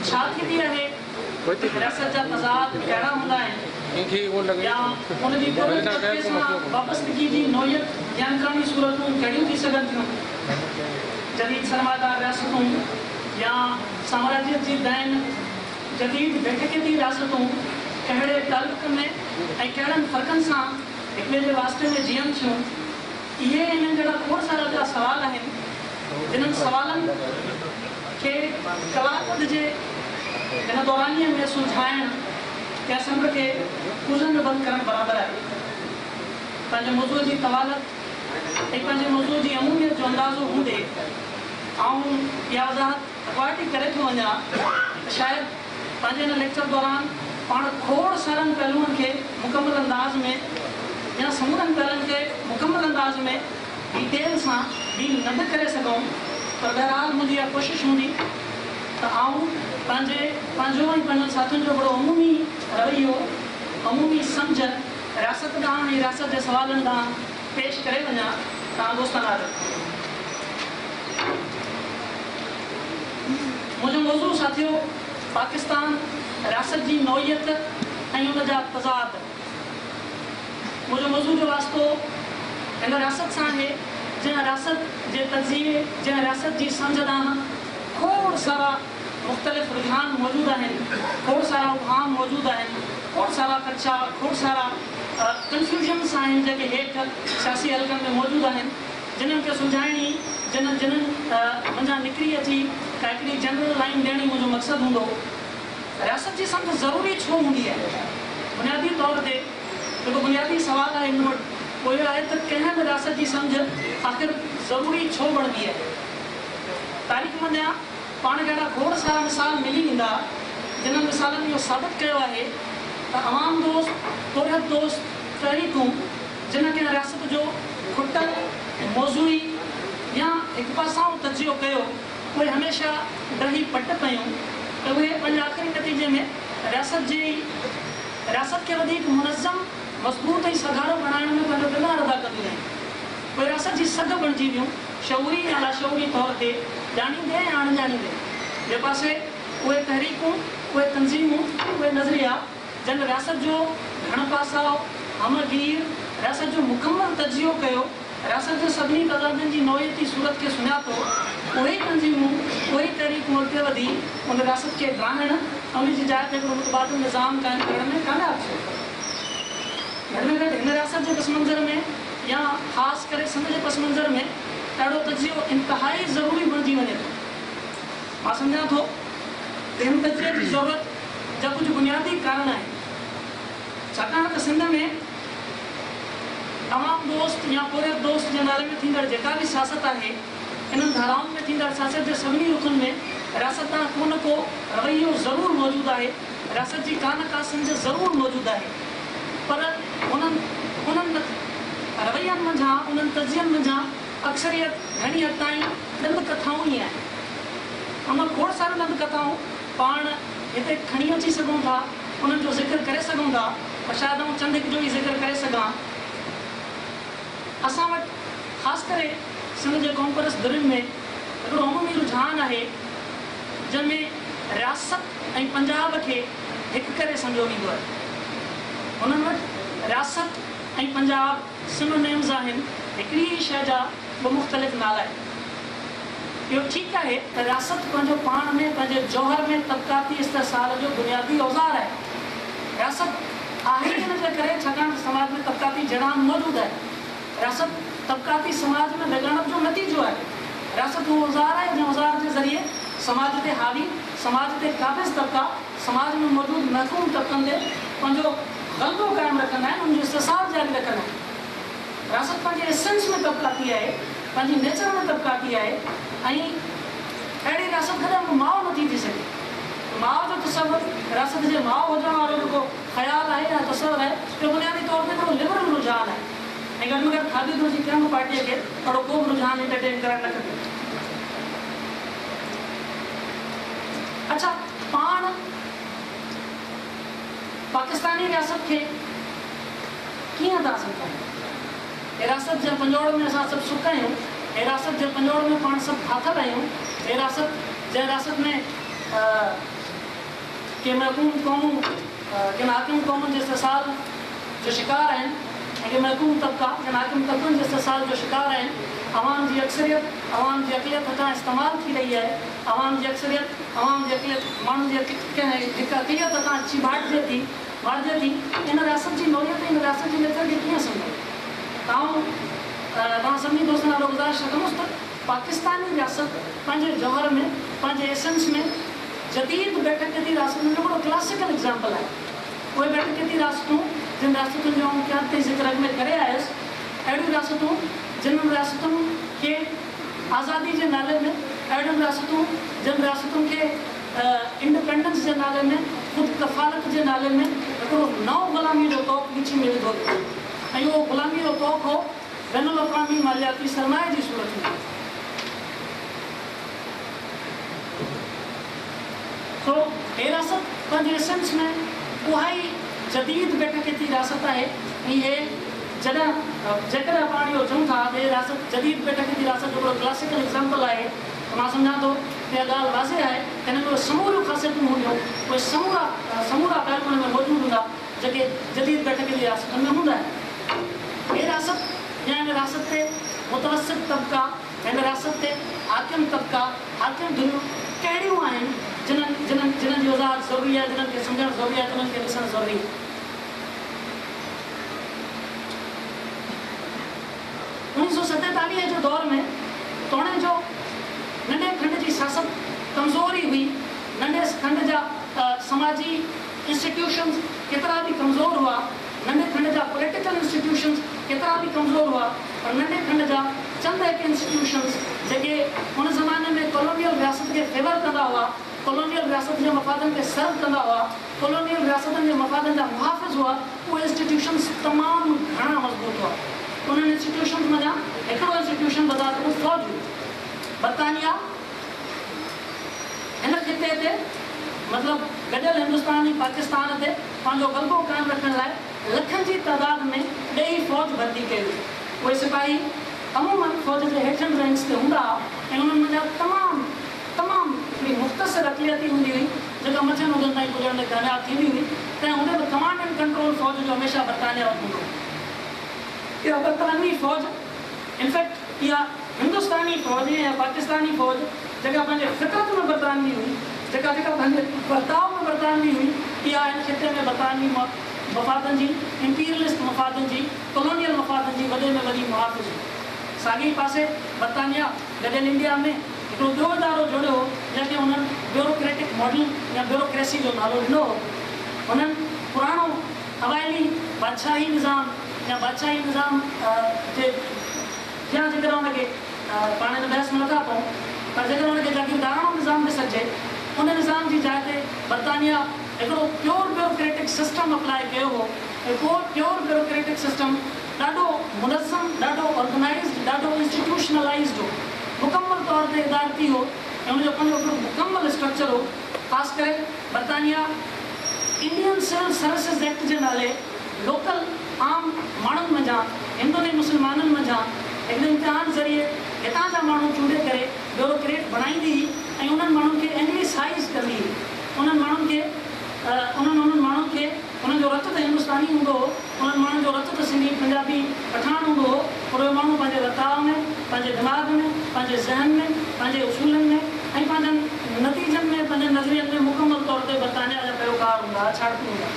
ڇا ٿيندي آهي؟ رياست جا تضاد ڪهڙا هوندا آهن؟ يا ان جي پورهيت طبقي سان وابستگي جي نوعيت يا امڪاني صورتون ڪهڙيون ٿي سگهن ٿيون؟ جديد سرمائيدار رياستون يا سامراجيت جي دين جديد بيٺڪيتي رياستون ڪهڙي تعلق ۾ ۽ ڪهڙن فرقن سان هڪٻئي جي واسطي ۾ جيئن ٿيون؟ اهي ۽ انهن جهڙا کوڙ سارا ٻيا سوال آهن، جنھن سوالن کي ڪلاڪ اڌ جي هن دورانيي ۾ سلجهائڻ ڪنهن سمنڊ کي ڪوزن ۾ بند ڪرڻ برابر آهي. پنهنجي موضوع جي طوالت ۽ پنهنجي موضوع جي عموميت جو اندازو هوندي آئون اها وضاحت اڳواٽ ئي ڪري ٿو وڃان ته شايد پنهنجي هن ليڪچر دوران پاڻ کوڙ سارن پهلوئن کي مڪمل انداز ۾ يا سمورن پهلن کي مڪمل انداز ۾ ڊيٽيل سان ڊيل نه به ڪري سگهون پر بهرحال منهنجي اها ڪوشش هوندي ته آئون پنهنجي پنهنجو ۽ پنهنجن ساٿين جو هڪڙو عمومي رويو عمومي سمجهه رياست ڏانهن ۽ رياست جي سوالن ڏانهن پيش ڪري وڃان توهان دوستن آڏو. منهنجو موضوع ساٿيو پاڪستان رياست جي نوعيت ۽ ان جا تضاد. منهنجو موضوع جو واسطو هن رياست سان آهي، جنهن رياست جي تجزيي، جنهن رياست جي سمجهه ڏانهن کوڙ سارا مختلف رجحان موجود آهن، کوڙ سارا ابهام موجود آهن، کوڙ سارا خدشا، کوڙ سارا ڪنفيوژنس آهن جيڪي هيٺ سياسي حلقن ۾ موجود آهن، جنھن کي سلجهائڻي، جنھن جنھن منجهان نڪري اچي ڪا هڪڙي جنرل لائين ڏيڻ ئي منهنجو مقصد هوندو. رياست جي سمجهه ضروري ڇو هوندي آهي؟ بنيادي طور تي جيڪو بنيادي سوال آهي مون وٽ اهو اهو آهي ته ڪنهن به رياست جي سمجهه آخر ضروري ڇو بڻبي آهي؟ تاريخ منجهان پاڻ کي اهڙا کوڙ سارا مثال ملي ويندا جنھن مثالن اهو ثابت ڪيو آهي ته عوام دوست، پورهيت دوست تحريڪون جنھن ڪنهن رياست جو کٽل، موضوعي يا هڪ پاسائون تجزيو ڪيو، اهي هميشه ڊهي پٽ پيون ۽ اهي پنهنجي آخري نتيجي ۾ رياست جي ئي رياست کي وڌيڪ منظم، مضبوط ۽ سگهارو بڻائڻ ۾ پنهنجو ڪردار ادا ڪنديون رهيون. اهي رياست جي سگهه بڻجي ويون، شعوري يا لاشعوري طور تي، ڄاڻيندي يا اڻڄاڻيندي. ٻئي پاسي اهي تحريڪون، اهي تنظيمون، اهي نظريا، جن رياست جو گهڻ پاسائو، همه گير، رياست جو مڪمل تجزيو ڪيو، رياست جي سڀني تضادن جي نوعيتي صورت کي سڃاتو، اهي ئي تنظيمون، اهي ئي تحريڪون اڳتي وڌي ان رياست کي ڊاهڻ ۽ ان جي جاء تي هڪڙو متبادل نظام قائم ڪرڻ ۾ ڪامياب ٿيون. گهٽ ۾ گهٽ هن رياست جي پس منظر ۾ يا خاص ڪري سنڌ جي پس منظر ۾ اهڙو تجزيو انتهائي ضروري بڻجي وڃي ٿو. مان سمجهان ٿو ته هن تجزيي جي ضرورت جا ڪجهه بنيادي ڪارڻ آهن. ڇاڪاڻ ته سنڌ ۾ عوام دوست يا پورهيت دوست جي نالي ۾ ٿيندڙ جيڪا به سياست آهي، انهن ڌارائن ۾ ٿيندڙ سياست جي سڀني رخن ۾ رياست ڏانهن ڪو نه ڪو رويو ضرور موجود آهي، رياست جي ڪا نه ڪا سمجهه ضرور موجود آهي. پر انهن انهن روين منجهان، انهن تجزين منجهان اڪثريت گهڻي حد تائين ڏند ڪٿائون ئي آهن. ان کوڙ ساريون ڏند ڪٿائون پاڻ هتي کڻي اچي سگهون ٿا، انهن جو ذڪر ڪري سگهون ٿا، پر شايد آئون چند هڪ جو ئي ذڪر ڪري سگهان. اسان وٽ خاص ڪري سنڌ جي قومپرست ڌرين ۾ هڪڙو عمومي رجحان آهي، جنهن ۾ رياست ۽ پنجاب کي هڪ ڪري سمجهيو ويندو آهي. هنن وٽ رياست ۽ پنجاب Synonyms آهن، هڪڙي ئي شيء جا ٻه مختلف نالا آهن. اهو ٺيڪ آهي ته رياست پنهنجو پاڻ ۾ پنهنجي جوهر ۾ طبقاتي استحصال جو بنيادي اوزار آهي. رياست آهي ئي ان جي ڪري ڇاڪاڻ ته سماج ۾ طبقاتي جڙان موجود آهي. رياست طبقاتي سماج ۾ ويڳاڻپ جو نتيجو آهي. رياست اهو اوزار آهي جنهن اوزار جي ذريعي سماج تي حاوي، سماج تي قابض طبقا سماج ۾ موجود محڪوم طبقن تي پنهنجو غلبو قائم رکندا آهن، انهن جو استحصال جاري رکندا آهن. رياست پنهنجي ايسنس ۾ طبقاتي آهي، پنهنجي نيچر ۾ طبقاتي آهي ۽ اهڙي رياست ڪڏهن به ماء نٿي ٿي سگهي. ماء جو تصور، رياست جي ماء هجڻ وارو جيڪو خيال آهي يا تصور آهي، اهو بنيادي طور تي هڪڙو لبرل رجحان آهي ۽ گهٽ ۾ گهٽ کاٻي ڌر جي ڪنهن به پارٽيء کي اهڙو ڪو به رجحان انٽرٽين ڪرڻ نه کپي. اڇا پاڻ پاڪستاني رياست کي ڪيئن ٿا سمجهايون؟ حراست جي پنجوڙ ۾ اسان سڀ سڪ آهيون، حراست جي پنجوڙ ۾ پاڻ سڀ ڦاٿل آهيون، حراست جنهن رياست ۾ ڪي محڪوم قومون ڪن حاڪم قومن جي استحصال جو شڪار آهن ۽ ڪي محڪوم طبقا ڪن حاڪم طبقن جي استحصال جو شڪار آهن. عوام جي اڪثريت عوام جي اقليت هٿان استعمال ٿي رهي آهي. عوام جي اڪثريت عوام جي اقليت ماڻهن جي ڪنهن هڪ اقليت هٿان چيڀاٽجي ٿي، مارجي ٿي. ان رياست جي نوعيت ۽ ان رياست جي نيچر کي ڪيئن سمجهون؟ ته آئون توهان سڀني دوستن آڏو گذارش رکندس ته پاڪستاني رياست پنهنجي جوهر ۾، پنهنجي ايسنس ۾ جديد بيٺڪيتي رياستن جو هڪڙو ڪلاسيڪل ايگزامپل آهي. اهي بيٺڪيتي رياستون جن رياستن جو آئون قيادت تائين ذڪر اڳ ۾ ڪري آيس، اهڙيون رياستون جن رياستن کي آزادي جي نالي ۾، اهڙيون رياستون جن رياستن کي انڊپينڊنس جي نالي ۾، خود ڪفالت جي نالي ۾ هڪڙو نئون غلاميء جو طوق ڳچي ۾ وڌو ويو ۽ اهو غلاميء جو طوق هو بين الاقوامي مالياتي سرمائي جي صورت ۾. سو هي رياست پنهنجي ايسنس ۾ اها ئي جديد بيٺڪيتي رياست آهي ۽ هي جڏهن جيڪڏهن پاڻ اهو چئون ٿا ته هي رياست جديد بيٺڪيتي رياست جو هڪڙو ڪلاسيڪل ايگزامپل آهي ته مان سمجهان ٿو ته اها ڳالهه واضح آهي ته هن ۾ اهي سموريون خاصيتون هونديون، اهي سمورا سمورا پهلو هن ۾ موجود هوندا جيڪي جديد بيٺڪيتي رياستن ۾ هوندا آهن. هي رياست يا هن رياست تي متوسط طبقا، هن رياست تي حاڪم طبقا، حاڪم ڌريون ڪهڙيون آهن جنھن جنھن جنھن جي وضاحت ضروري آهي، جنھن کي سمجهڻ ضروري آهي، تنھن کي ڏسڻ ضروري آهي. 1947 جي دور ۾ توڻي جو ننڍي کنڊ جي سياست ڪمزور ئي هئي، ننڍي کنڊ جا سماجي انسٽيٽيوشنز ڪيترا به ڪمزور هئا، ننڍي کنڊ جا پوليٽيڪل انسٽيٽيوشنز ڪيترا به ڪمزور هئا، پر ننڍي کنڊ جا چند هڪ انسٽيٽيوشنز جيڪي ان زماني ۾ ڪالونيل رياست کي فيور ڪندا هئا، ڪالونيل رياست جي مفادن کي سرو ڪندا هئا، ڪالونيل رياستن جي مفادن جا محافظ هئا، اهي انسٽيٽيوشنز تمام گهڻا مضبوط هئا. انهن انسٽيٽيوشنز منجهان هڪڙو انسٽيٽيوشن بذات خود فوج هئي. برطانيا هن خطي تي مطلب گڏيل هندستان ۽ پاڪستان تي پنهنجو غلبو قائم رکڻ لاء لکن جي تعداد ۾ ڏيهي فوج ڀرتي ڪئي هئي. اهي سپاهي عموماً فوج جي هيٺين رينڪس تي هوندا ها ۽ انهن منجهان تمام تمام هڪڙي مختصر اقليت ئي هوندي هئي جيڪا مٿين عهدن تائين پڄڻ ۾ ڪامياب ٿيندي هئي. تنهن هوندي به ڪمانڊ اينڊ ڪنٽرول فوج جو هميشه برطانيا وٽ هوندو هو. اها برطانوي فوج انفيڪٽ اها هندستاني فوج يا پاڪستاني فوج جيڪا پنهنجي فطرت ۾ برطانوي هئي، جيڪا جيڪا پنهنجي ورتاء ۾ برطانوي هئي، اها هن خطي ۾ برطانوي مفادن جي، امپيريلسٽ مفادن جي، ڪالونيل مفادن جي وڏي ۾ وڏي محافظ هئي. ساڳئي ئي پاسي برطانيا گڏيل انڊيا ۾ هڪڙو ٻيو ادارو جوڙيو هو، جنهن کي انهن بيوروڪريٽڪ ماڊل يا بيوروڪريسي جو نالو ڏنو هو. هنن پراڻو اوائلي بادشاهي نظام يا بادشاهي نظام جي يا جيڪڏهن ان کي پاڻ هن بحث ۾ نٿا پئون پر جيڪڏهن ان کي جاگيرداراڻو نظام به سڏجي ان نظام جي جاء تي برطانيا هڪڙو پيور بيوروڪريٽڪ سسٽم اپلاء ڪيو هو ۽ اهو پيور بيوروڪريٽڪ سسٽم ڏاڍو منظم، ڏاڍو آرگنائيزڊ، ڏاڍو انسٽيٽيوشنلائيزڊ هو، مڪمل طور تي ادارتي هو ۽ ان جو پنهنجو هڪڙو مڪمل اسٽرڪچر هو. خاص ڪري برطانيا انڊين سول سروسز ايڪٽ جي نالي لوڪل عام ماڻهن منجهان، هندن ۽ مسلمانن منجهان، هڪڙي امتحان ذريعي هتان جا ماڻهو چونڊي ڪري بيوروڪريٽ بڻائيندي هئي ۽ انهن ماڻهن کي اينگليسائيز ڪندي هئي. انهن ماڻهن کي انهن انهن ماڻهن کي انهن جو رت ته هندستاني هوندو هو، انهن ماڻهن جو رت ته سنڌي، پنجابي، پٺاڻ هوندو هو، پر اهي ماڻهو پنهنجي ورتاء ۾، پنهنجي دماغ ۾، پنهنجي ذهن ۾، پنهنجي اصولن ۾ ۽ پنهنجن نتيجن ۾، پنهنجن نظرين ۾ مڪمل طور تي برطانيا جا پيروڪار هوندا ها، ڇاڙتو هوندا ها.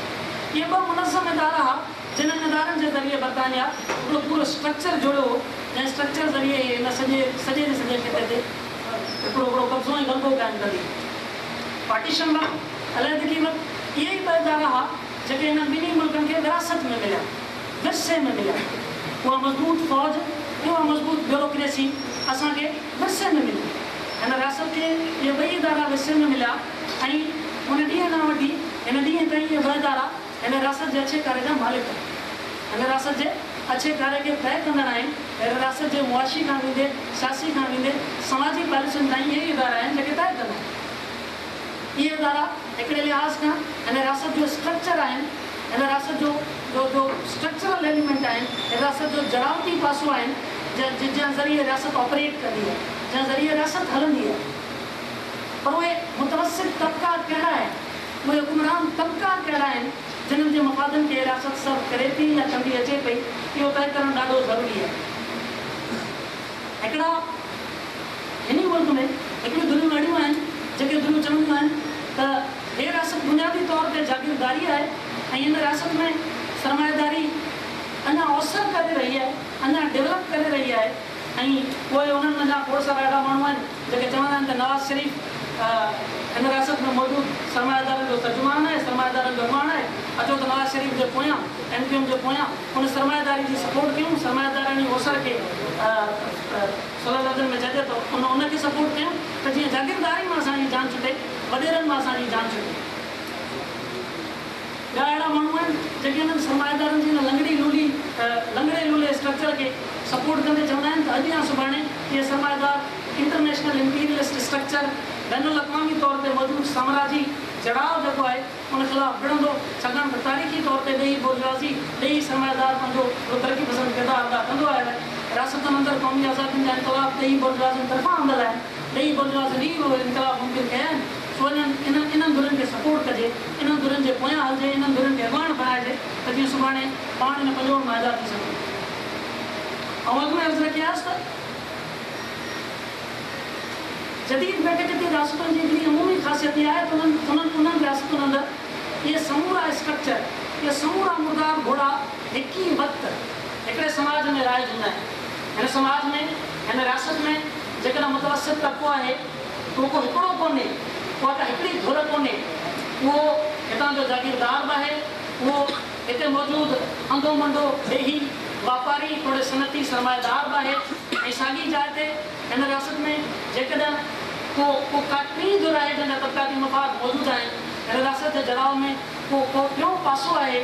اهي ٻه منظم ادارا ها، جنهن ادارن جي ذريعي برطانيا هڪڙو پورو اسٽرڪچر جوڙيو هو، جنهن اسٽرڪچر ذريعي اهي هن سڄي سڄي جي سڄي خطي تي هڪڙو هڪڙو قبضو ۽ غلبو قائم ڪندي هئي. پارٽيشن وقت، عليحدگي وقت، اهي ئي ٻه ادارا ها، جيڪي هنن ٻنهي ملڪن کي وراثت ۾ مليا، ورثي ۾ مليا. اها مضبوط فوج ۽ اها مضبوط بيوروڪريسي اسان کي ورثي ۾ ملي. هن رياست کي اهي ٻئي ادارا ورثي ۾ مليا ۽ ان ڏينهن کان وٺي هن ڏينهن تائين اهي ٻه ادارا هن رياست جي اڇي ڪاري جا مالڪ آهن. هن رياست جي اڇي ڪاري کي طئي ڪندڙ آهن. هن رياست جي معاشي کان ويندي سياسي کان ويندي سماجي پاليسين تائين اهي ئي ادارا آهن جيڪي طئي ڪندا آهن. اهي ادارا هڪڙي لحاظ کان هن رياست جو اسٽرڪچر آهن، هن رياست جو جو جو اسٽرڪچرل ايليمينٽ آهن، هن رياست جو جڙاوتي پاسو آهن، جنهن ذريعي رياست آپريٽ ڪندي آهي، جنهن ذريعي رياست هلندي آهي. پر اهي متوسط طبقي. ڪهڙا آهن، اهي حڪمران طبقا ڪهڙا آهن، جنھن جي مفادن کي رياست سرو ڪري ٿي يا ڪندي اچي پئي، اهو طئي ڪرڻ ڏاڍو ضروري آهي. هڪڙا هن ئي ملڪ ۾ هڪڙيون ڌريون اهڙيون آهن، جيڪي ڌريون چونديون آهن ته هي رياست بنيادي طور تي جاگيرداري آهي ۽ هن رياست ۾ سرمائيداري اڃا اوسر ڪري رهي آهي، اڃا ڊولپ ڪري رهي آهي ۽ پوء انهن منجهان کوڙ سارا اهڙا ماڻهو آهن، جيڪي چوندا آهن ته نواز شريف هن رياست ۾ موجود سرمائيدارن جو ترجمان آهي، سرمائيدارن جو اڳواڻ آهي، اچو ته نواز شريف جي پويان، ايم ڪيو ايم جي پويان ان سرمائيداري جي سپورٽ ڪيون، سرمائيداراڻي اوسر کي سولي لفظن ۾ چئجي ته ان ان کي سپورٽ ڪيون ته جيئن جاگيرداري مان اسان جي جان ڇٽي، وڏيرن مان اسان جي جان ڇٽي. ٻيا اهڙا ماڻهو آهن جيڪي انهن سرمائيدارن جي ان لنگڙي لولي لنگڙي لولي اسٽرڪچر کي سپورٽ ڪندي چوندا آهن ته اڄ يا سڀاڻي اهي سرمائيدار انٽرنيشنل امپيريلسٽ اسٽرڪچر بين الاقوامي طور تي موجود سامراجي جڙاء جيڪو آهي ان خلاف وڙهندو ڇاڪاڻ ته تاريخي طور تي ڏيهي بورجوازي ڏيهي سرمائيدار پنهنجو هڪڙو ترقي پسند ڪردار ادا ڪندو آيو آهي رياستن اندر قومي آزادين جا انقلاب ڏيهي بورجوازين طرفان آندل آهن ڏيهي بورجوازين ئي اهي انقلاب ممڪن ڪيا آهن سو انهن انهن انهن ڌرين کي سپورٽ ڪجي، انهن ڌرين جي پويان هلجي، انهن ڌرين کي اڳواڻ بڻائجي ته جيئن سڀاڻي پاڻ ان پنجوڙ مان آزاد ٿي سگهون. آئون اڳ ۾ عرض رکي آيس ته جديد بيٺڪيتي رياستن جي هڪڙي عمومي خاصيت اها آهي ته انهن انهن انهن رياستن اندر اهي سمورا اسٽرڪچر، اهي سمورا مردار گهوڙا هڪ ئي وقت هڪڙي سماج ۾ رائج هوندا آهن. هن سماج ۾، هن رياست ۾ جيڪڏهن متوسط طبقو آهي، اهو ڪو هڪڙو ڪونهي، اها ڪا هڪڙي ڌر ڪونهي، اهو هتان جو جاگيردار به آهي، اهو هتي موجود انڌو منڊو ڏيهي واپاري توڙي صنعتي سرمائيدار به آهي ۽ ساڳي جاء تي هن رياست ۾ جيڪڏهن ڪو ڪو ڪا ٽين ڌر آهي جنهن جا طبقاتي مفاد موجود آهن، هن رياست جي جڙاء ۾ ڪو ڪو ٽيون پاسو آهي،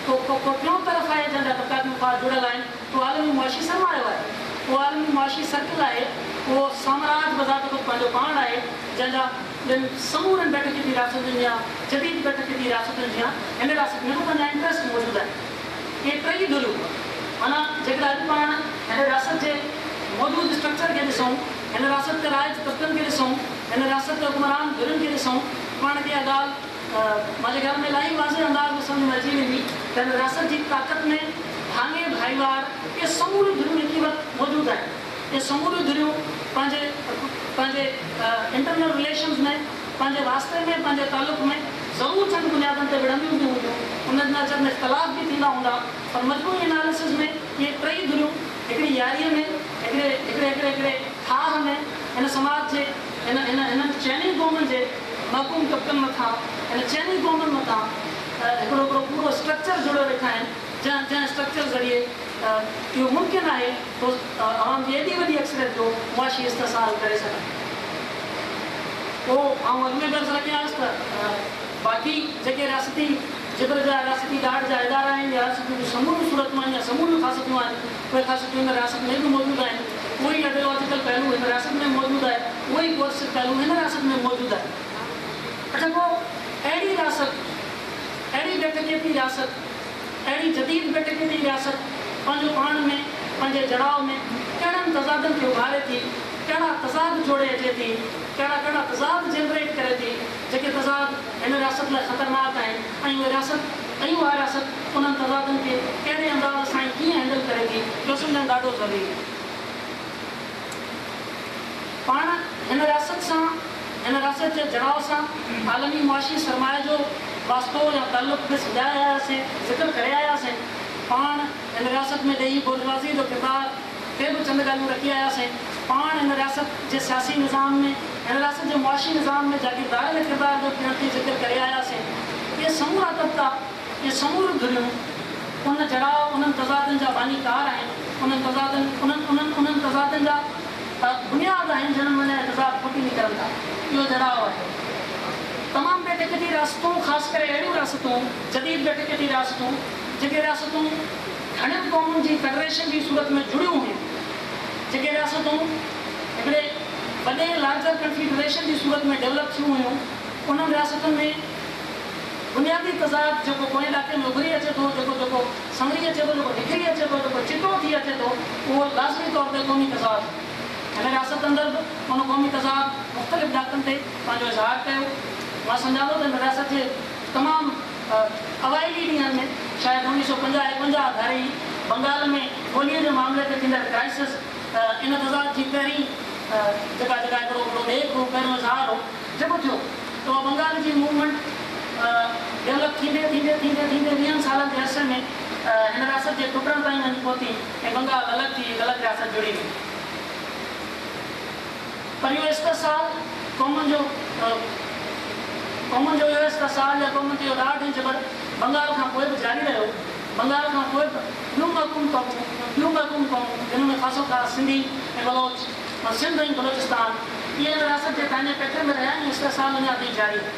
ڪو ڪو ڪو ٽيون طرف آهي جنهن جا طبقاتي مفاد جڙيل آهن. اهو عالمي معاشي سرمايو آهي، اهو عالمي معاشي سرڪل آهي، اهو سامراج بذات خود پنهنجو پاڻ آهي، جنهن جا ٻين سمورين بيٺڪيتي رياستن جيان، جديد بيٺڪيتي رياستن جيان هن رياست ۾ به پنهنجا انٽريسٽ موجود آهن. اهي ٽئي ڌريون معنيٰ جيڪڏهن اڄ پاڻ هن رياست جي موجود اسٽرڪچر کي ڏسون، هن رياست تي رائج طبقن کي ڏسون، هن رياست تي حڪمران ڌرين کي ڏسون ته پاڻ کي اها ڳالهه منهنجي خيال ۾ الاهي واضح انداز ۾ سمجهه ۾ اچي ويندي ته هن رياست جي طاقت ۾ ڀاڱي ڀائيوار اهي سموريون ڌريون هڪ ئي وقت موجود آهن. اهي سموريون ڌريون پنهنجي پنهنجي انٽرنل رليشنز ۾ پنهنجي واسطي ۾ پنهنجي تعلق ۾ ضرور چند بنيادن تي وڙهنديون به هونديون، انهن ۾ چند اختلاف به ٿيندا هوندا پر مجموعي اناليسز ۾ اهي ٽئي ڌريون هڪڙي ياريء ۾ هڪڙي هڪڙي هڪڙي هڪڙي ٺاهه ۾ هن سماج جي هن هن هنن چئني قومن جي محڪوم طبقن مٿان هن چئني قومن مٿان هڪڙو هڪڙو پورو اسٽرڪچر جوڙيو ويٺا آهن. جنهن جنهن اسٽرڪچر ذريعي اهو ممڪن آهي ته عوام جي ايڏي وڏي اڪثريت جو معاشي استحصال ڪري سگهن. پوء آئون اڳ ۾ به عرض رکي آيس ته باقي جيڪي رياستي جبر جا رياستي ڏاڍ جا ادارا آهن يا رياست جون سموريون صورتون آهن يا سموريون خاصيتون آهن اهي خاصيتون هن رياست ۾ به موجود آهن. اهو ئي آئيڊيالاجيڪل پهلو هن رياست ۾ موجود آهي. اهو ئي ڪوئرسو پهلو هن رياست ۾ موجود آهي. اڇا پوء اهڙي رياست، اهڙي بيٺڪيتي رياست، اهڙي جديد بيٺڪيتي رياست پنهنجو پاڻ ۾ پنهنجي جڙاء ۾ ڪهڙن تضادن کي اڀاري ٿي، ڪهڙا تضاد جوڙي اچي ٿي، ڪهڙا ڪهڙا تضاد جنريٽ ڪري ٿي، جيڪي تضاد هن رياست لاء خطرناڪ آهن ۽ اهي رياست ۽ اها رياست انهن تضادن کي ڪهڙي انداز سان ۽ ڪيئن هينڊل ڪري ٿي، اهو سمجهڻ ڏاڍو ضروري آهي. پاڻ هن رياست سان، هن رياست جي جڙاء سان عالمي معاشي سرمائي جو واسطو يا تعلق به سمجهائي آياسين، ذڪر ڪري آياسين. پاڻ هن رياست ۾ ڏيهي بورجوازيء جو ڪردار تي به چند ڳالهيون رکي آياسين. پاڻ هن رياست جي سياسي نظام ۾، هن رياست جي معاشي نظام ۾ جاگيردار جي ڪردار جو پڻ ٿي ذڪر ڪري آياسين. اهي سمورا طبقا، اهي سموريون ڌريون ان جڙاء، انهن تضادن جا بانيڪار آهن، انهن تضادن، انهن، انهن، انهن تضادن جا بنياد آهن جنھن منجهان احتجاج ڦٽي نڪرن ٿا. اهو جڙاء آهي. تمام بيٺڪيتي رياستون خاص ڪري اهڙيون رياستون، جديد بيٺڪيتي رياستون، جيڪي رياستون گهڻين قومن جي فيڊريشن جي صورت ۾ جڙيون هيون، جيڪي رياستون هڪڙي وڏي لارجر ڪنفيڊريشن جي صورت ۾ ڊولپ ٿيون هيون، انهن رياستن ۾ بنيادي تضاد جيڪو پوئين ڏاڪي ۾ اڀري اچي ٿو، جيڪو جيڪو سنوري اچي ٿو، جيڪو نکري اچي ٿو، جيڪو چٽو ٿي اچي ٿو، اهو لازمي طور تي قومي تضاد هو. هن رياست اندر به ان قومي تضاد مختلف ڏاڪن تي پنهنجو اظهار ڪيو. مان سمجهان ٿو ته هن رياست جي تمام اوائلي ڏينهن ۾ شايد 1950 51 ڌاري ئي بنگال ۾ ٻوليء جي معاملي تي ٿيندڙ ڪرائسس ان تضاد جي پهرين جيڪا جيڪا هڪڙو وڏو ڏيک هو، پهريون اظهار هو جيڪو ٿيو ته اها بنگال جي موومينٽ ڊولپ ٿيندي ٿيندي ٿيندي ٿيندي ويهن سالن جي عرصي ۾ هن رياست جي ٽٽڻ تائين وڃي پهتي ۽ بنگال الڳ ٿي هڪ الڳ رياست جڙي وئي. پر اهو استحصال قومن جو قومن جو اهو استحصال يا قومن تي اهو ڏاڍ ۽ جبر بنگال کان پوء به جاري رهيو. بنگال کان پوء به ٻيون محڪوم قومون ٻيون محڪوم قومون جن ۾ خاصو خاص سنڌي ۽ بلوچ سنڌ ۽ بلوچستان اهي ان رياست جي تاڃي پيٽي ۾ رهيا ۽ استحصال اڃا تائين جاري آهي.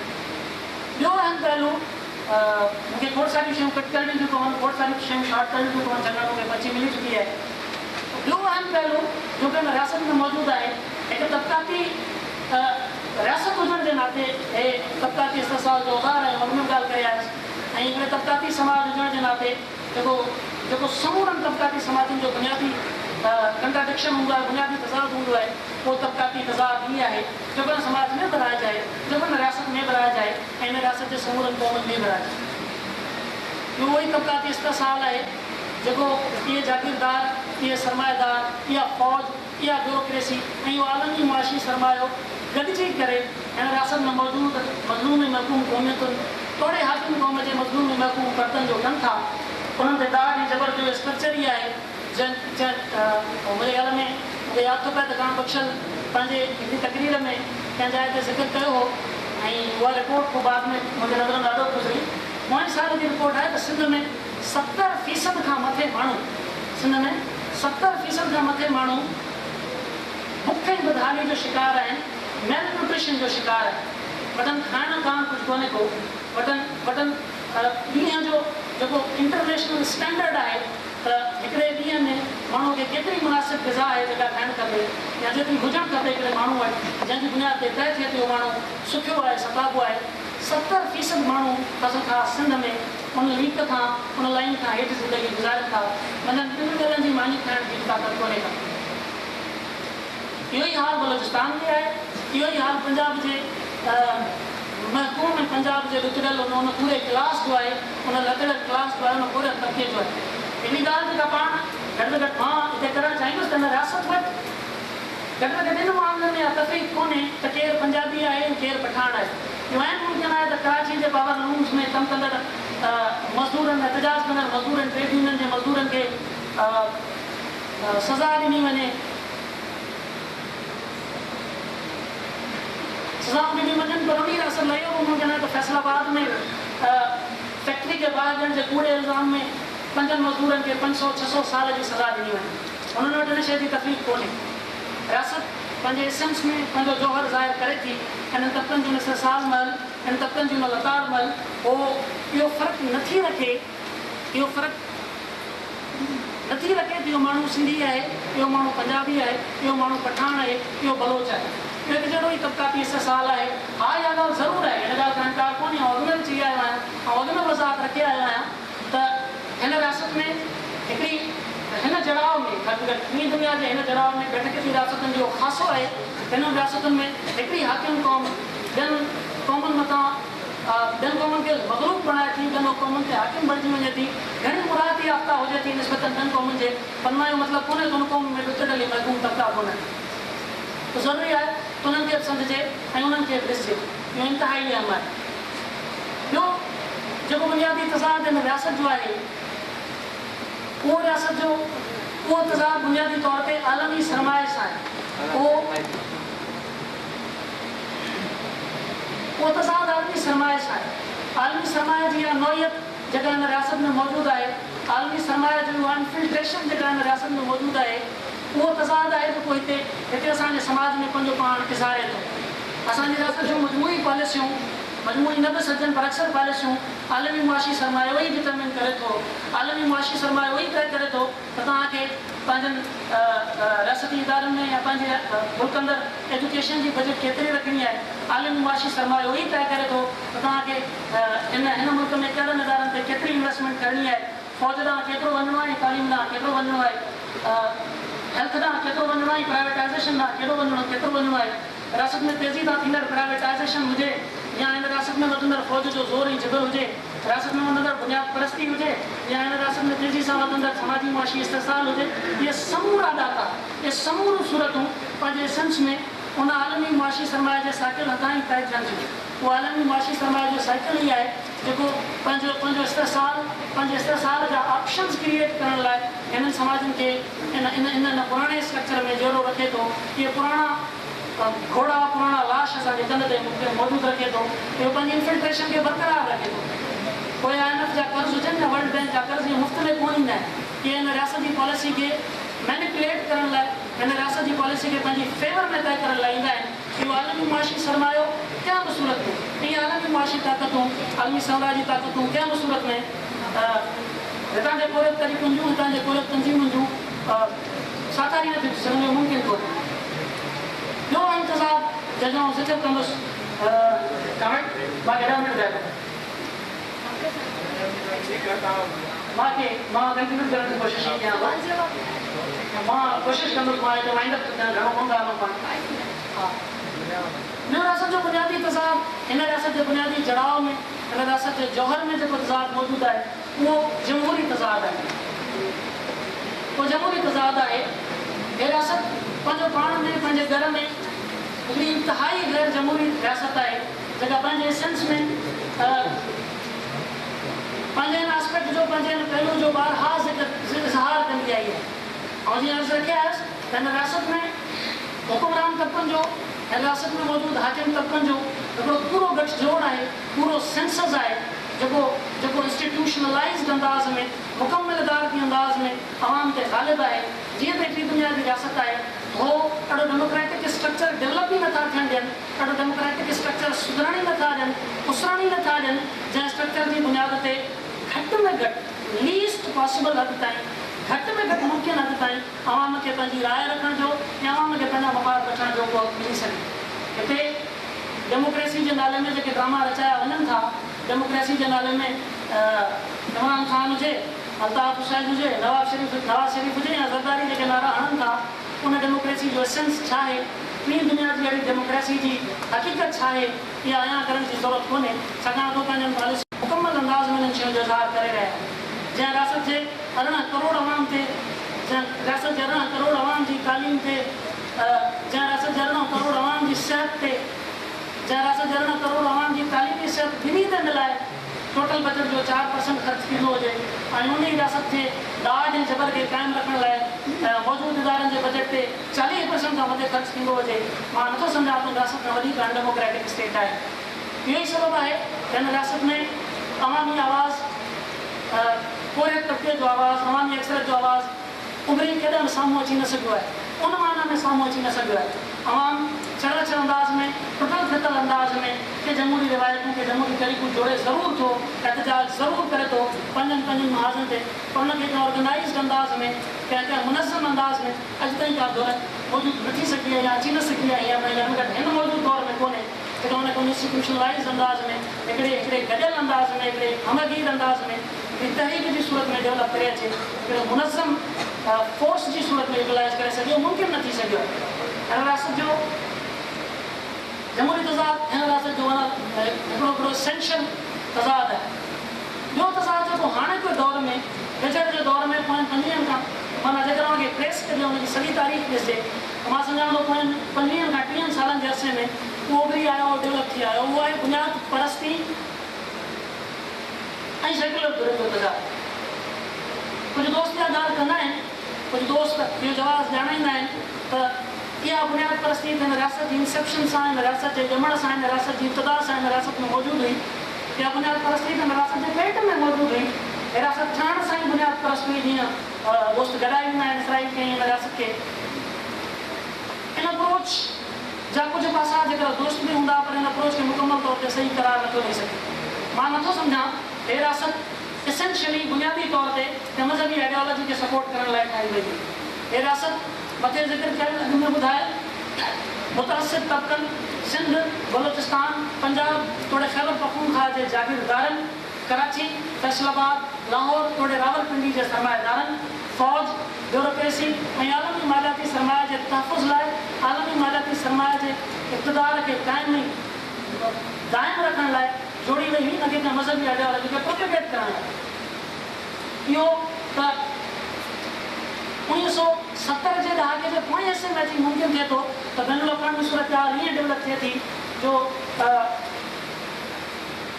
ٻيو اهم پهلو مون کي کوڙ ساريون شيون ڪٽ ڪرڻيون ٿيون پون، کوڙ ساريون شيون شارٽ ڪرڻيون ٿيون پون ڇاڪاڻ ته مون کي پرچي ملي چڪي آهي. ٻيو اهم پهلو جيڪو هن رياست ۾ موجود آهي، هڪ طبقاتي رياست هجڻ جي ناتي هي طبقاتي استحصال جو اوزار آهي، آئون اڳ ۾ به ڳالهه ڪري آيس ۽ هڪڙي طبقاتي سماج هجڻ جي ناتي جيڪو جيڪو سمورن طبقاتي سماجن جو بنيادي ڪنٽراڊڪشن هوندو آهي، بنيادي تضاد هوندو آهي، اهو طبقاتي تضاد ئي آهي جيڪو هن سماج ۾ به رائج آهي، جيڪو هن رياست ۾ به رائج آهي ۽ هن رياست جي سمورن قومن ۾ به رائج آهي. اهو ئي طبقاتي استحصال آهي. جيڪو اهي جاگيردار، اهي سرمائيدار، اها فوج، اها بيوروڪريسي ۽ اهو عالمي معاشي سرمايو گڏجي ڪري هن رياست ۾ موجود مظلوم ۽ محڪوم قوميتن توڙي حاڪم قوم جي مظلوم ۽ محڪوم فردن جو ڪن ٿا. انهن تي ڏاڍ ۽ جبر جو اهو اسٽرڪچر ئي آهي جنهن جنهن منهنجي خيال ۾ مون کي ياد ٿو پئي ته ڪاڻ بخشل پنهنجي هڪڙي تقرير ۾ ڪنهن جاء تي ذڪر ڪيو هو ۽ اها رپورٽ پوء بعد ۾ منهنجي نظرن آڏو گذري. پوئين سال جي رپورٽ آهي ته سنڌ ۾ 70 فيصد کان مٿي ماڻهو سنڌ ۾ 70 فيصد کان مٿي ماڻهو بک ۽ بدحالي جو شڪار آهن، ميل نيوٽريشن جو شڪار آهن، وٽن کائڻ ڪاڻ ڪجهه ڪونهي ڪو، وٽن وٽن ڏينهن جو جيڪو انٽرنيشنل اسٽينڊرڊ آهي ته هڪڙي ڏينهن ۾ ماڻهو کي ڪيتري مناسب غذا آهي جيڪا کائڻ کپي يا جيتري هجڻ کپي هڪڙي ماڻهو وٽ جنهن جي بنياد تي طئي ٿئي ته اهو ماڻهو سکيو آهي ستابو آهي. 70 فيصد ماڻهو خاص خاص سنڌ ۾ ان ليڪ کان، ان لائين کان هيٺ زندگي گذارين ٿا. منجهن ٻن ويلن جي ماني کائڻ جي به طاقت ڪونهي ڪا. اهو ئي حال بلوچستان ۾ آهي. اهو ئي حال پنجاب جي محڪوم ۽ پنجاب جي ڏتڙيل ان ان پوري ڪلاس جو آهي، ان لتڙيل ڪلاس جو آهي، ان پورهيت طبقي جو آهي. هڪڙي ڳالهه جيڪا پاڻ گهٽ ۾ گهٽ مان هتي ڪرڻ چاهيندس ته هن رياست وٽ گهٽ ۾ گهٽ ان معاملي ۾ اها تفريق ڪونهي ته ڪير پنجابي آهي ۽ ڪير پٺاڻ آهي. اهو عين ممڪن آهي ته ڪراچي جي پاور لومز ۾ ڪم ڪندڙ مزدورن، احتجاج ڪندڙ مزدورن، ٽريڊ يونين جي مزدورن کي سزا ڏني وڃي. سزائون ڏنيون وڃن پر انهي رياست لاء اهو به ممڪن آهي ته فيصل آباد ۾ فيڪٽري کي باهه ڏيڻ جي ڪوڙي الزام ۾ پنجن مزدورن کي 500، 600 سال جي سزا ڏني وڃي. هنن وٽ ان شيء جي تفريق ڪونهي. رياست پنهنجي اسينس ۾ پنهنجو جوهر ظاهر ڪري ٿي. انهن طبقن جي ان استحصال مهل، انهن طبقن جي ان لتاڙ مهل هو اهو فرق نه ٿي رکي، اهو فرق نه ٿي رکي ته اهو ماڻهو سنڌي آهي، اهو ماڻهو پنجابي آهي، اهو ماڻهو پٺاڻ آهي، اهو بلوچ آهي. اهو هڪ جهڙو ئي طبقاتي استحصال آهي. ها اها ڳالهه ضرور آهي، ان ڳالهه کان انڪار ڪونهي، آئون اڳ ۾ به چئي آيو آهيان، آئون اڳ ۾ به وضاحت رکي آيو آهيان ته هن رياست ۾ هڪڙي هن جڙاء ۾ گهٽ ۾ گهٽ ٽين دنيا جي هن جڙاء ۾ بيٺڪيتي رياستن جو خاصو آهي ته انهن رياستن ۾ هڪڙي حاڪم قوم ٻين قومن مٿان ٻين قومن کي مغلوب بڻائي ٿي، ٻين قومن تي حاڪم بڻجي وڃي ٿي، گهڻي مراعت يافته هجي ٿي نسبتاً ٻين قومن جي، پر ان جو مطلب ڪونهي ته ان قوم ۾ ڏتڙيل ۽ محڪوم طبقا ڪونهن. ته ضروري آهي ته انهن کي به سمجهجي ۽ انهن کي به ڏسجي. اهو انتهائي اهم آهي. ٻيو جيڪو بنيادي تضاد هن رياست جو آهي، اهو رياست جو اهو تضاد بنيادي طور تي عالمي سرمائي سان آهي. اهو اهو تضاد عالمي سرمائي سان آهي. عالمي سرمائي جي اها نوعيت جيڪا هن رياست ۾ موجود آهي، عالمي سرمائي جو اها انفلٽريشن جيڪا هن رياست ۾ موجود آهي، اهو تضاد آهي جيڪو هتي هتي اسان جي سماج ۾ پنهنجو پاڻ اظهاري ٿو. اسان جي رياست جون مجموعي پاليسيون، مجموعي نه به سڏجن پر اڪثر پاليسيون عالمي معاشي سرمايو ئي ڊٽرمن ڪري ٿو. عالمي معاشي سرمايو ئي طئي ڪري ٿو ته توهان کي پنهنجن رياستي ادارن ۾ يا پنهنجي ملڪ اندر ايجوڪيشن جي بجيٽ ڪيتري رکڻي آهي. عالمي معاشي سرمايو ئي طئي ڪري ٿو ته توهان کي هن هن ملڪ ۾ ڪهڙن ادارن تي ڪيتري انويسٽمينٽ ڪرڻي آهي. فوج ڏانهن ڪيترو وڃڻو آهي ۽ تعليم ڏانهن ڪيترو وڃڻو آهي، هيلٿ ڏانهن ڪيترو وڃڻو آهي ۽ پرائيويٽائيزيشن ڏانهن ڪيڏو وڃڻو ڪيترو وڃڻو آهي. رياست ۾ تيزي سان ٿيندڙ پرائيويٽائيزيشن هجي يا هن رياست. فوج جو زور ۽ جبر هجي، رياست ۾ وڌندڙ بنياد پرستي هجي يا هن رياست ۾ تيزي سان وڌندڙ سماجي معاشي استحصال هجي، اهي سمورا ڏاڪا، اهي سموريون صورتون پنهنجي اسينس ۾ ان عالمي معاشي سرمايي جي سائيڪل هٿان ئي طئي ٿين ٿيون. اهو عالمي معاشي سرمايي جو سائيڪل ئي آهي جيڪو پنهنجو پنهنجو استحصال، پنهنجي استحصال جا آپشنز ڪريئيٽ ڪرڻ لاء هنن سماجن کي ان ان ان پراڻي اسٽرڪچر ۾ جيئرو رکي ٿو. اهي پراڻا گهوڙا، پراڻا لاش اسان جي ڪنڌ تي موجود رکي ٿو. اهو پنهنجي انفلٽريشن کي برقرار رکي ٿو. پوء I M F جا قرض هجن يا ورلڊ بئنڪ جا قرض، اهي مفت ۾ ڪونه ايندا آهن. اهي هن رياست جي پاليسي کي مينيپيوليٽ ڪرڻ لاء، هن رياست جي پاليسي کي پنهنجي فيور ۾ طئي ڪرڻ لاء ايندا آهن. اهو عالمي معاشي سرمايو ڪنهن به صورت ۾، اهي عالمي معاشي طاقتون، عالمي سامراجي طاقتون ڪنهن به صورت ۾ هتان جي پورهيت طريقن جون، هتان جي پورهيت تنظيمن جون ساٿاري نه ٿيون ٿي سگهن، اهو ممڪن ڪونهي. ٻيو اهم تضاد جنهن جو آئون ذڪر ڪندس، ڪامريڊ مان کي ڏهه منٽ ٻڌايو مان کي مان ڪنڪلوڊ ڪرڻ جي ڪوشش ئي ڪيان ٿو. مان ڪوشش ڪندس مان هتي وائنڊ اپ ٿو ڪيان گهڻو ڪونه ڳالهائڻو پاڻ. ها ٻيو رياست جو بنيادي تضاد هن رياست جي بنيادي جڙاء ۾ هن رياست جي جوهر ۾ جيڪو تضاد موجود آهي اهو جمهوري تضاد آهي. اهو جمهوري تضاد آهي. هي رياست پنهنجو پاڻ ۾ پنهنجي گهر ۾ هڪڙي انتهائي غير جمهوري رياست آهي جيڪا پنهنجي اسينس ۾ پنهنجي ان آسپيڪٽ جو پنهنجي ان پهلو جو بارها ذڪر اظهار ڪندي آئي آهي. آئون جيئن عرض رکي آيس ته هن رياست ۾ حڪمران طبقن جو هن رياست ۾ موجود حاڪم طبقن جو هڪڙو پورو ڳٺ جوڙ آهي، پورو سينسز آهي جيڪو جيڪو انسٽيٽيوشنلائيزڊ انداز ۾ مڪمل ادارتي انداز ۾ عوام تي غالب آهي. جيئن ته هڪڙي دنيا جي رياست آهي هو اهڙو ڊيموڪريٽڪ اسٽرڪچر ڊولپ ئي نٿا ٿيڻ ڏين، اهڙو ڊيموڪريٽڪ اسٽرڪچر سڌرڻ ئي نٿا ڏين، اسرڻ ئي نٿا ڏين جنهن اسٽرڪچر جي بنياد تي گهٽ ۾ گهٽ ليسٽ پاسيبل حد تائين گهٽ ۾ گهٽ ممڪن حد تائين عوام کي پنهنجي راء رکڻ جو ۽ عوام کي پنهنجا مفاد وٺڻ جو ڪو حق ملي سگهي. هتي ڊيموڪريسي جي نالي ۾ جيڪي ڊراما رچايا وڃن ٿا، ڊيموڪريسي جي نالي ۾ عمران خان هجي، الطاف حسين هجي، نواب شريف نواز شريف هجي يا زرداري جيڪي نعرا هڻن ٿا، ان ڊيموڪريسي جو اسينس ڇا آهي؟ ٽين دنيا جي اهڙي ڊيموڪريسي جي حقيقت ڇا آهي؟ اها عيان ڪرڻ جي ضرورت ڪونهي، ڇاڪاڻ ته هو پنهنجن پاليسين. مڪمل انداز ۾ انهن شين جو اظهار ڪري رهيا آهن. جنهن رياست جي 18 ڪروڙ عوام تي، جنهن رياست جي 18 ڪروڙ عوام جي تعليم تي، جنهن رياست جي 18 ڪروڙ عوام جي صحت تي، جنهن رياست جي 18 ڪروڙ عوام جي تعليمي صحت ٻنهي تي ملائي ٽوٽل بجيٽ جو 4% خرچ ٿيندو هجي ۽ ان ئي رياست جي ڏاڍ ۽ جبر کي قائم رکڻ لاء موجود ادارن جي بجيٽ تي 40% کان مٿي خرچ ٿيندو هجي، مان نٿو سمجهان ته ان رياست کان وڌيڪ ان ڊيموڪريٽڪ اسٽيٽ آهي. اهو ئي سبب آهي ته هن رياست ۾ عوامي آواز، پورهيت طبقي جو آواز، عوامي اڪثريت جو آواز اڀري ڪڏهن به سامهون اچي نه سگهيو آهي. ان معنيٰ ۾ سامهون اچي نه سگهيو آهي. عوام چڙ اڇ انداز ۾، ٽٽل ڦٽل انداز ۾ ڪي جمهوري روايتون، ڪي جمهوري طريقو جوڙي ضرور ٿو، احتجاج ضرور ڪري ٿو پنهنجن پنهنجن محاذن تي، پر ان کي ڪنهن آرگنائيزڊ انداز ۾، ڪنهن ڪنهن منظم انداز ۾ اڄ تائين ڪا ڌر موجود نه ٿي سگهي آهي يا اچي نه سگهي آهي يا گهٽ ۾ گهٽ هن موجود دور ۾ ڪونهي جيڪا ان کي انسٽيٽيوشنلائيزڊ انداز ۾ هڪڙي هڪڙي گڏيل انداز ۾ هڪڙي همه گير انداز ۾ هڪڙي تحريڪ جي صورت ۾ ڊولپ ڪري اچي هڪڙي منظم فورس جي صورت ۾ يوٽيلائيز ڪري سگهي اهو ممڪن نه ٿي سگهيو آهي. هن رياست جو جمهوري تضاد هن رياست جو معنيٰ هڪڙو هڪڙو اسينشل تضاد آهي. ٻيو تضاد جيڪو هاڻوڪي دور ۾ ويجهڙ جي دور ۾ پوين پنجويهن کان معنيٰ جيڪڏهن ان کي ٽريس ڪجي ان جي سڄي تاريخ ڏسجي ته مان سمجهان ٿو پوين 25 کان 30 سالن جي عرصي ۾ اهو اڀري آيو اهو ڊولپ ٿي آيو اهو آهي بنياد پرستي ۽ سيڪيولر ڌرين جو تضاد. ڪجهه دوست اها ڳالهه ڪندا آهن، ڪجهه دوست اهو جواز ڄاڻائيندا آهن ته اها بنياد پرستي ته هن رياست جي انسيپشن سان، هن رياست جي ڄمڻ سان، هن رياست جي ابتدا سان هن رياست ۾ موجود هئي. اها بنياد پرستي ته هن رياست جي پيٽ ۾ موجود هئي. هي رياست ٺهڻ سان ئي بنياد پرست هئي جيئن دوست گڏائي ويندا آهن اسرائيل کي ۽ هن رياست کي. ان اپروچ جا ڪجهه پاسا جيڪر درست به هوندا پر ان اپروچ کي مڪمل طور تي صحيح قرار نٿو ڏئي سگهجي. مان نٿو سمجهان ته هي رياست Essentially، بنيادي طور تي، ڪنهن مذهبي آئيڊيالوجي کي سپورٽ ڪرڻ لاء ٺاهي وئي هئي. هي رياست مٿي ذڪر ڪيل اڳ ۾ ٻڌايل متعصب طبقن، سنڌ، بلوچستان، پنجاب توڙي خيبر پختونخواهه جي جاگيردارن، ڪراچي، فيصل آباد، لاهور توڙي راولپنڊي جي سرمائيدارن، فوج، بيوروڪريسي ۽ عالمي مالياتي سرمائي جي تحفظ لاء عالمي مالياتي سرمائي جي اقتدار کي قائم ۽ دائم رکڻ لاء جوڙي وئي هئي نه ڪي ڪنهن مذهبي آئيڊيالاجي کي پروپيگيٽ ڪرڻ لاء. اهو ته 1970 جي ڏهاڪي جي پوئين حصي ۾ اچي ممڪن ٿئي ٿو ته بين الاقوامي صورتحال ائين ڊولپ ٿئي ٿي جو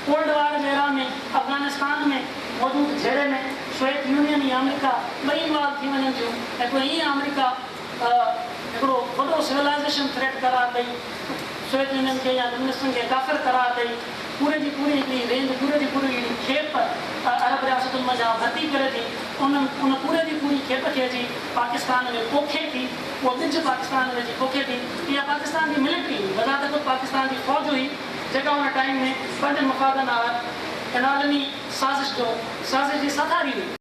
ڪولڊ وار جي ايرا ۾ افغانستان ۾ موجود جهيڙي ۾ سويت يونين ۽ آمريڪا ٻئي انوالو ٿي وڃن ٿيون ۽ پوء ائين آمريڪا هڪڙو وڏو سولائيزيشن ٿريٽ قرار ڏئي سويت يونين کي يا ڪميونسٽن کي ڪافر قرار ڏئي پوري جي پوري هڪڙي رينج، پوري جي پوري هڪڙي کيپ عرب رياستن منجهان ڀرتي ڪري ٿي، ان ان پوري جي پوري کيپ کي اچي پاڪستان ۾ پوکي ٿي، اهو ٻج پاڪستان ۾ اچي پوکي ٿي. اها پاڪستان جي ملٽري هئي، بذات خود پاڪستان جي فوج هئي، جيڪا ان ٽائيم ۾ پنهنجن مفادن آهر ان عالمي سازش جو سازش جي ساٿاري هئي.